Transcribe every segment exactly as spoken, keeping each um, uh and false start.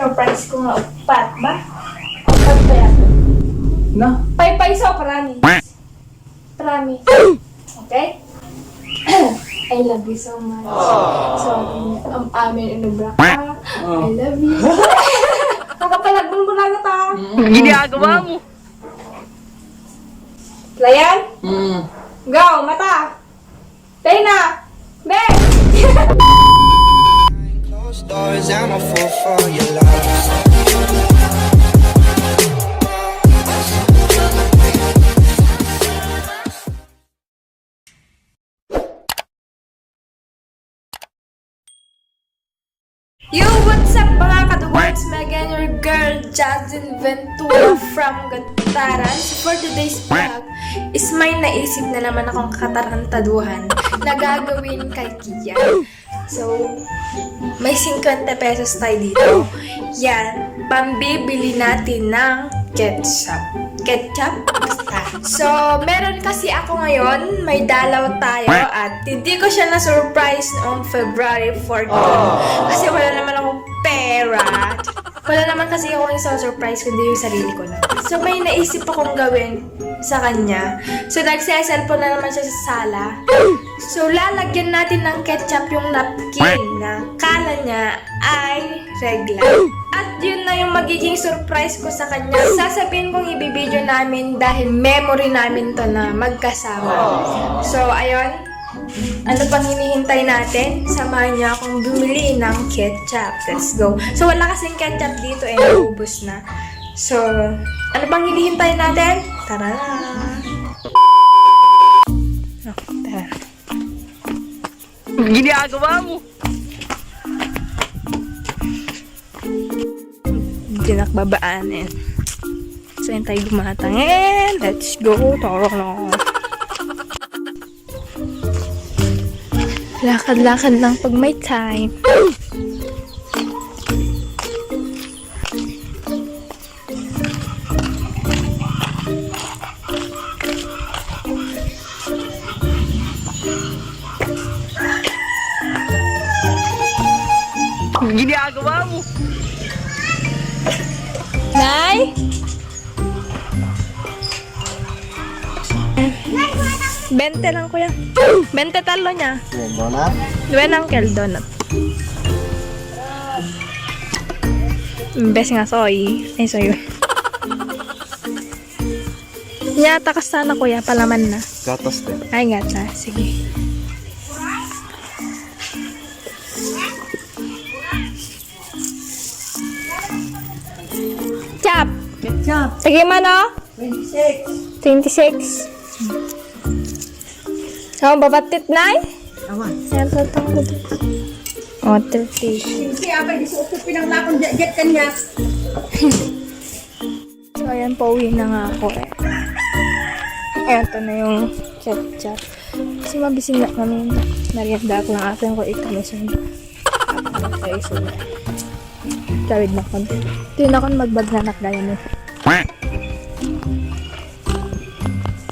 Surprise ko nga upat ba? Upat pa yan. Na? Paypay so, promise. Promise. Okay? I love you so much. Sorry, um, amin, ano ba ka? I love you. Nakapalagbon ko na ta. Ginagawa mo. Layan? Mm. Go, mata. Tayo na. Be! Closed doors, I'm a fool for your love. Yo, what's up, mga kadugo? It's me again, your girl, Jazlyn Ventura from Gataran. So, for today's vlog is may naisip na naman akong katarantaduhan na gagawin kay Kian. So, may singkwenta pesos tayo dito. Yan, pambibili natin ng ketchup. Ketchup? Basta. So, meron kasi ako ngayon, may dalaw tayo at hindi ko siya na-surprise noong February fourteen. Kasi wala naman akong pera. Wala naman kasi akong isa-surprise kundi yung sarili ko lang. So, may naisip akong gawin sa kanya. So, nagse-cellphone na naman siya sa sala. So, lalagyan natin ng ketchup yung napkin na kala niya ay regla. At yun na yung magiging surprise ko sa kanya. Sasabihin kong ibibideo namin dahil memory namin to na magkasama. So, ayun. Ano pang hinihintay natin? Samahan niyo akong bumili ng ketchup. Let's go. So, wala kasing ketchup dito eh. Naubos na. So, ano pang hinihintay natin? Tara na. Oh, tara. Ginagawa mo? Hindi nakababaan eh. So, yun tayo gumatang. And let's go. Tara na. Lakad-lakad lang pag may time. Ginagawa mo? Nay? Bente lang, kuya. Bente talo niya. Ayan, donut. Duwe na, uncle, donut. Bes nga, soy. Ay, soy. Nya, takas sana, kuya, palaman na. Gatas din. Ay, gatas. Sige. Ketchup. Ketchup. Sige man, oh. Twenty-six. Twenty-six. Oh, babatit, Nay? Awan. Ayan, tatang ko dito. Oh, thirty. Hindi, abay, di suot ko pinanglakon jet, jet kanya. So, ayan, pauwi na nga ako eh. Ayan, ito na yung ketchup. Kasi mabising na kami. Merienda ko lang ata yung kulit kami sa tayo sa tawid na kon. Ito yun ako magbag na nakgaya mo.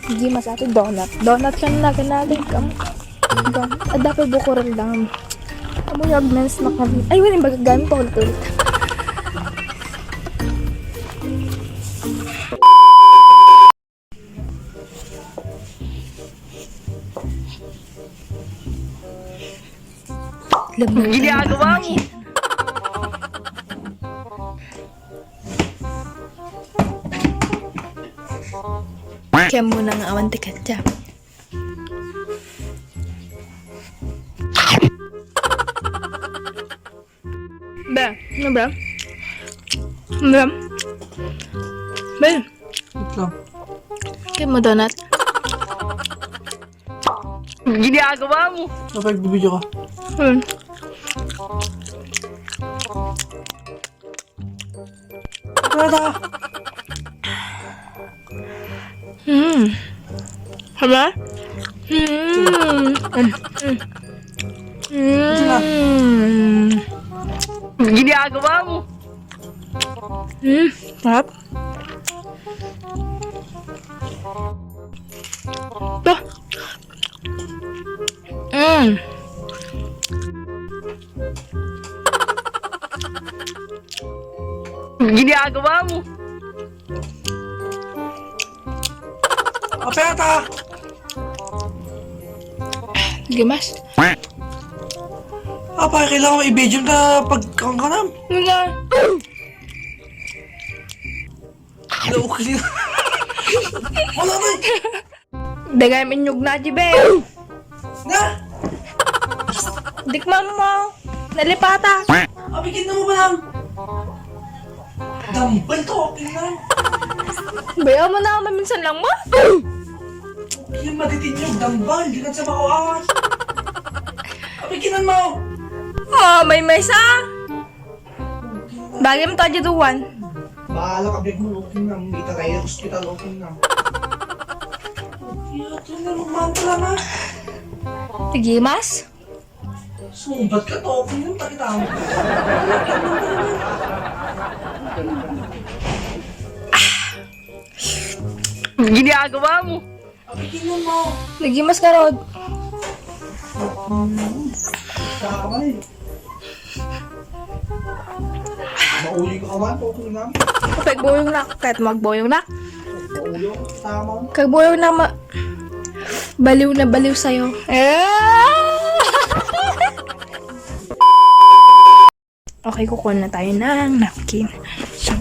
Hindi mas ate donut. Donut siya na natin kam. Donut. Ah, dapat bukural lang. Amo yung agmens na kami. Ay, wala yung bagay gamit. Paulit-ulit. Ginagawa mo? Kaya muna nga awan ti ketchup. Be, ano ba? Be. Be. Ito. Kaya mo donut? Ginagawa mo? Kapag bibidyo ka. Hmm. Ano ta? Hmm. Hala? Hmm. Hmm. Hmm. Hmm. Ginagawa mo? Hmm. Sarap. Ito. Mm. Ginagawa mo? Apeta! Gimas. Apa, kailangan mo i-video na pagkangkanam? Wala. Hello, okay. Wala na. Dagay minyog na, Jibe. Na? Dikman mo. Nalipata. Abi, kinna mo ba lang? Dambal to, okay na. Baya mo na, maminsan lang mo. Yung matitinyog, dambal. Di ka sa makuha. Abi, kinan mo. Oh, may mesa. Bagay mo to, Aji Duan. Bahala ka, big mo, okay na. Ita tayo, hospital, okay na. Ito na, magmantala na. Sige, mas. Sumbat ka to, okay na, takita mo. Ginagawa mo? Abi, kinan mo. Nagimas ka, Rod. Tama eh. Mauli ka kaman, okay na. Kagbuyong na, kahit magbuyong na. Mauli, tama. Kagbuyong na, ma-, baliw na baliw sa'yo. Eh! Okay, kukuha na tayo ng napkin. So,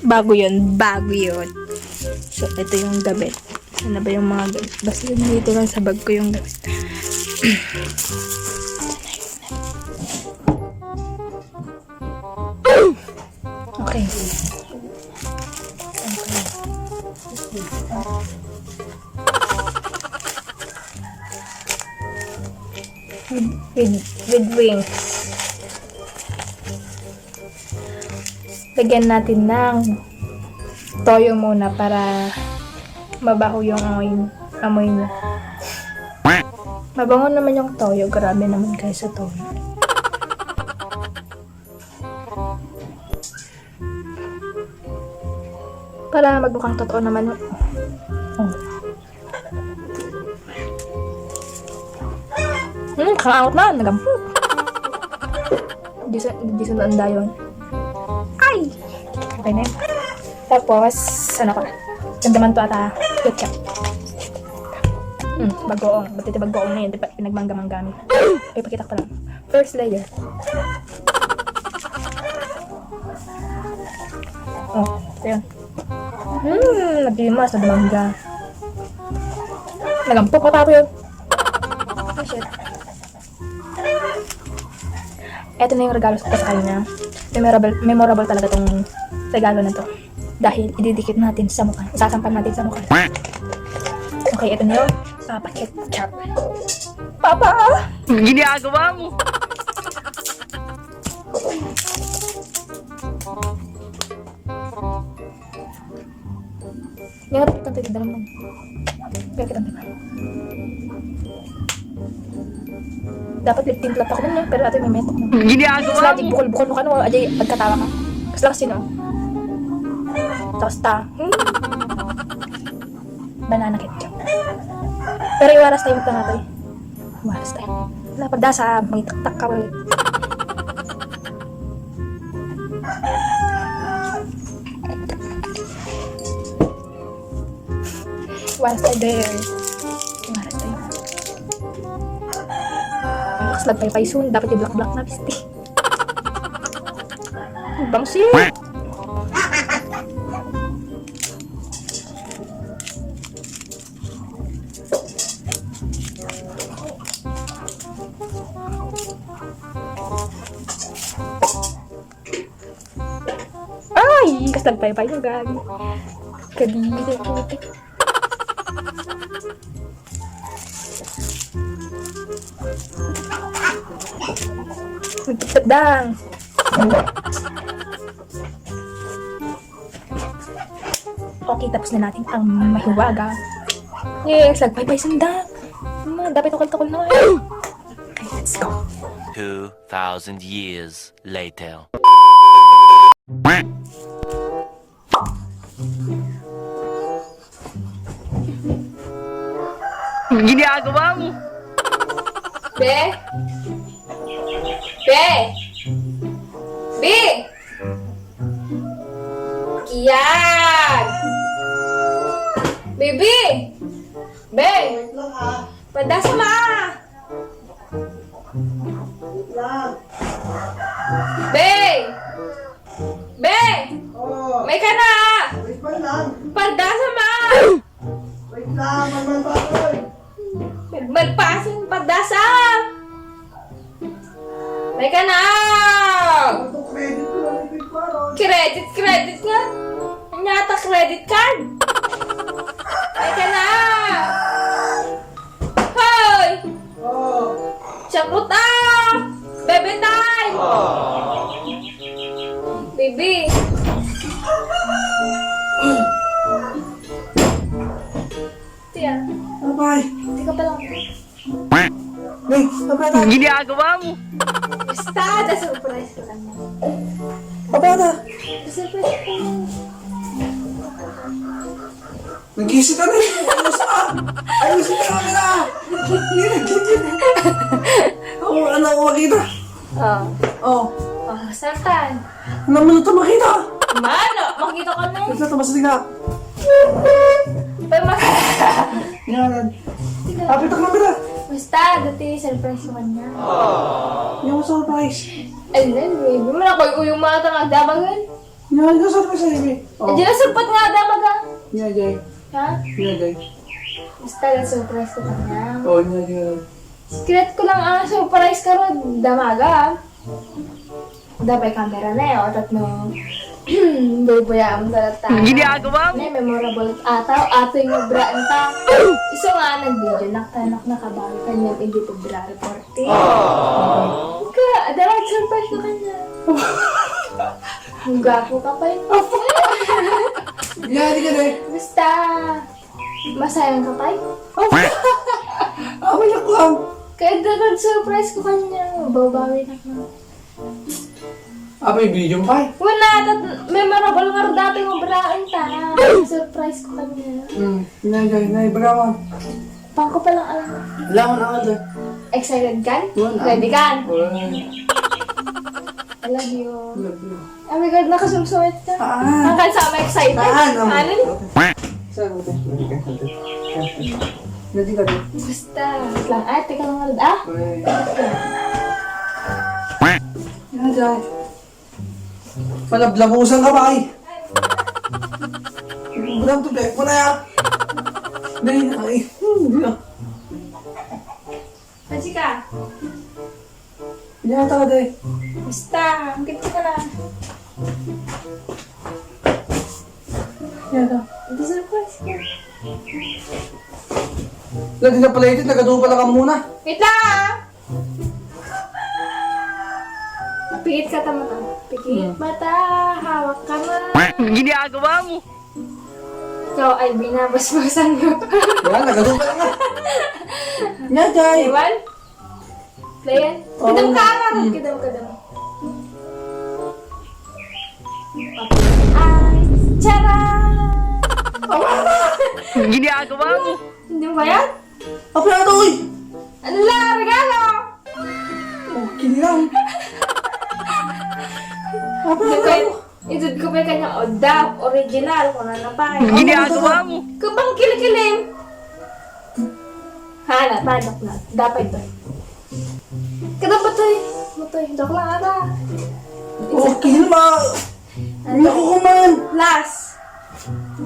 bago yun, bago yun. So, ito yung gamit. Ano ba yung mga gamit? Basta dito lang sa bag ko yung gamit. Okay. With, with, with wings. Lagyan natin ng toyo muna para mabaho yung amoy, amoy niya. Mabango naman yung toyo. Grabe naman kayo sa toyo. Para magmukhang totoo naman. Oh. Hmm, kaangot na, nagampot. Di sa, di sa naan dayon. Ay! Okay na yun. Tapos, ano pa? Damdaman to ata. Ketchup. Hmm, bagoong. Ba't ito bagoong na yun? Di ba, pinagmangga-mangga mi. Ipakita ko lang. First layer. Oh, ito yun. Hmm, nagimas, nagmangga. Nagampok pa tayo yun. Oh, shit. Eto na yung regalo ko sa kanya. Memorable, memorable talaga tong regalo na to. Dahil ididikit natin sa mukha. Isasampal natin sa mukha. Okay, eto na yun. Papa Ketchup. Papa! Ginagawa mo? Nga, kita tayo, dalam lang. Pero kita tayo. Dapat lip tint lang ako nun, pero ato may metok mo. Ginagawa mo? Bukol-bukol mo ka, no? Ajay, agkatawa ka. Kasi lang sino? Tapos ta. Hmm? Banana ketchup. Pero iwaras tayo magpangatoy. Iwaras tayo. Wala pagdasa, may taktak ka ulit. Iwaras tayo, girl. Iwaras tayo. Relax lang tayo, paisun. Dapat yung black-black na, bisti. Bangsi! Ay! Kas nagpaypay yung gagi. Kadiri ko. Magkipit dang. Okay, tapos na natin ang mahiwaga. Yes, nagpaypay sanda. Hmm, dapat tukol-tukol na. Okay, let's go. Two thousand years later. Ginagawa mo? Be? Be? Be? Kiyan! Baby! Be! Wait lang, ah. Padasam, ah! Wait lang. Be! Be! Oh. May ka na, ah! Wait man lang. Padasam, ah! Wait lang, magmalpasoy. Magmalpasoy, padasam! May ka na! Ano to, credit ko lang, ipin ko, ano? Credit, credit nga. Anya ta credit card? May ka na! Hoy! Oh. Chakot, ah! Bebe time! Baby! Tiya. Abay. Di ka pala. Nay, abay na. Ginagawa mo? Basta, da-surprise ko kanya. Abay na. Da-surprise ko kanya. Nagkisi ka na eh. Ayos ka. Ayos ka na. Hindi, nagkisi. Ako, ano, ako makita. Oh. Oh. Oh, sartan. Ano mo ito makita? Mano, makita ka na eh. Ito, tamas ka. Pero mas- Yan. Sige. Kapit ang kamera. Basta, dati surprise ko kanya. Yung surprise. And then, baby, man ako yung mga tanga dabagan. Yan, yung surprise, baby. Oh. Hindi na surprise nga dabagan. Yan, Jay. Ha? Yan, Jay. Basta, surprise ko kanya. Oh, yan, yan. Secret ko lang ang surprise karon, damaga. Dapay kamera na eh, o, tatno. Bubuya ang salata. Ginagawa mo? May memorable ataw, atoy nga braan ta. Isu nga, nag-video na, tanak nakabawi kanyang hindi February fourteen. Aww. Ka, dapat surprise ko kanya. Ang gwapo ka pa yun. Yari ka na eh. Basta, masayang ka pa yun. Away ako lang. Kaya dapat surprise ko kanya. Babawi na ka. Apay, video pa eh. Wala, tat-, memorable nga dati nga braan ta. Surprise ko kanya. Hmm, nay, nay, nay, bravo. Pangko pa lang alam. Wala akong alam doon. Excited ka? Wala. Ready ka? Wala. I love you. Love you. Oh my God, nakasumsumit ka. Ah. Ang kansa mo excited? Ah, no. Ano ni? Okay. Saan mo to? Ready ka? Ready ka? Ready ka, ready? Basta. Wait lang. Ay, teka lang, Red, ah. Uy. Ano dyan? Malablabusan ka ba, ay? Bulan to, Bek. Wala ya. Dali na, ay. Hmm, hindi na. Pajika. Hindi na talaga, eh. Basta, ang ganda ka na. Yan, ah. Hindi surprise ka. Wala, di na pala ito. Nagadupa lang ka muna. Wait lang, ah. Pikit ka ta mata. Pikit mata, hawak ka na. Ginagawa mo? Ikaw ay binabasbasan mo. Wala, nagadupa lang nga. Nga, Jay. Iwan? Playan? Oh. Kidam ka, Aaron. Hmm. Kidam, kidam. Ay, charan! Ginagawa mo? Hindi mo ba yan? Apa na to, uy? Ano lang, regalo? Okay lang. Apa na to? Ito ko pa yung kanyang, oh, Dove original, kung ano pa. Ginagawa mo? Kapang kilikilim. Hala, padok na. Dapat ito. Kada ba ito eh? Ito eh. Joke lang ata. Okay, ma. Ano? Naku, kuman. Last.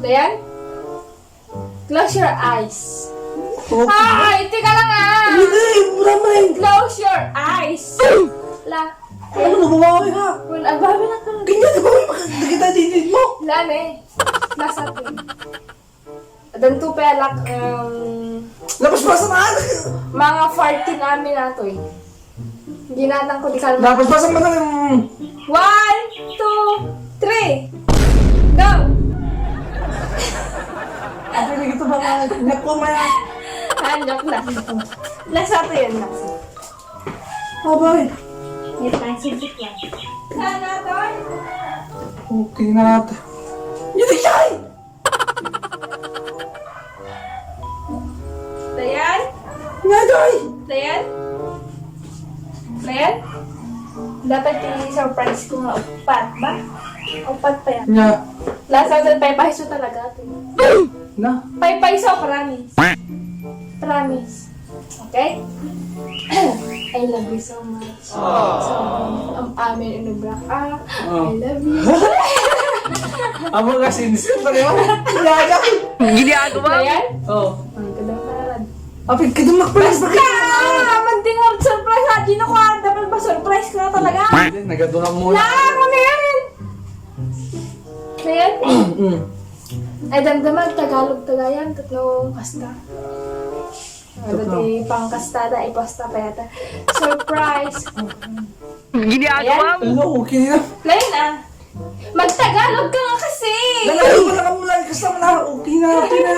Ayan. Close your eyes. Okay. Ay, teka lang ah. Hindi, wala man. Close your eyes. La. Ano, nababawi ka? Wala, bawi na ka. Ganyan, nabawi, makikita din mo. Wala na eh. Nasa atin. Danto pa lak, um, Lapaspasan na. Mga fourteen amin na to eh. Ginatang ko di kalma. Lapaspasan mo na yung One, two, three. Go! Ako na ito ba nga? Naku, maya. Ah, joke lang. Nasa to yan, nasa. Abay. Ngit lang, sigit lang. Sana to? Okay na ata. Yun, ay! Ayan. Naday! Layan? Layan? Dapat ti surprise ko nga upat ba? Upat pa yan. Nga. Lasa sa paypayso talaga. Na? Paypayso, promise. Promise. Okay? I love you so much. So, am amin inubra ka. Oh. I love you. Amo ka sincere pa naman. Ilaga. Ginagawa. Ayan. Oh. Ang kadang parad. Apit ka dun, magpalas. Basta! Manting ang surprise, ha? Gino ko, ah. Dapat ba surprise ka na talaga? Hindi, nagaduha mo. Lang, ano yan? Ayan. Mm. Ay, damdama, Tagalog, Tagayan, tatlo kasta. Ano Tatlo. Di pangkastada, ipasta pa yata. Surprise. Ginagawa mo. Hello, okay na. Lain ah. Magtagalog ka nga kasi. Lalayo ka lang mula, kasi naman na, okay na, okay na.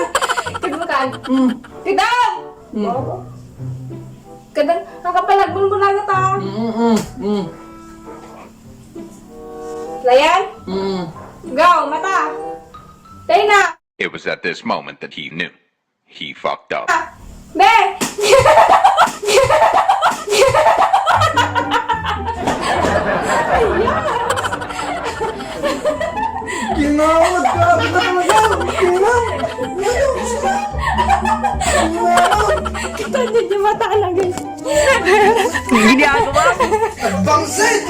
Kagmakan. Mm. Kidam! Mm. Kadang, ang kapalag mo muna ka ta. Mm, mm, mm. Layan? Mm. Go, mata. Tayo na. It was at this moment that he knew. He fucked up. Be! Ginawad ka! Ano ka talaga? Ginawad! Ginawad! Kita niyo yung mata lang, guys. Ginagawa mo. Bangsit!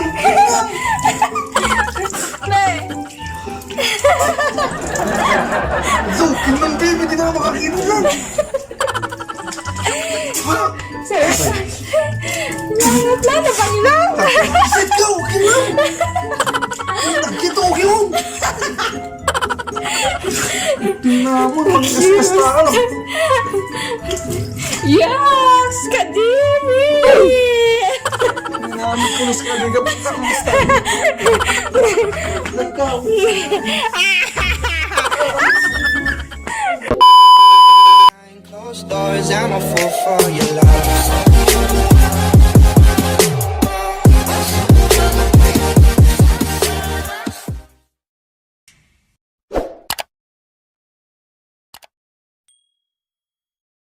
Be! Zo, tingnan, baby, di na makakita lang. Sir, plano pa nila? Sit ka, okay lang. Nagkita, okay lang. Tingnan mo, magkaskas na ka lang. Yes! Kadiri! Tingnan mo, pulos ka, di ka pa. Nagka- Closed doors, I'm a fool for you.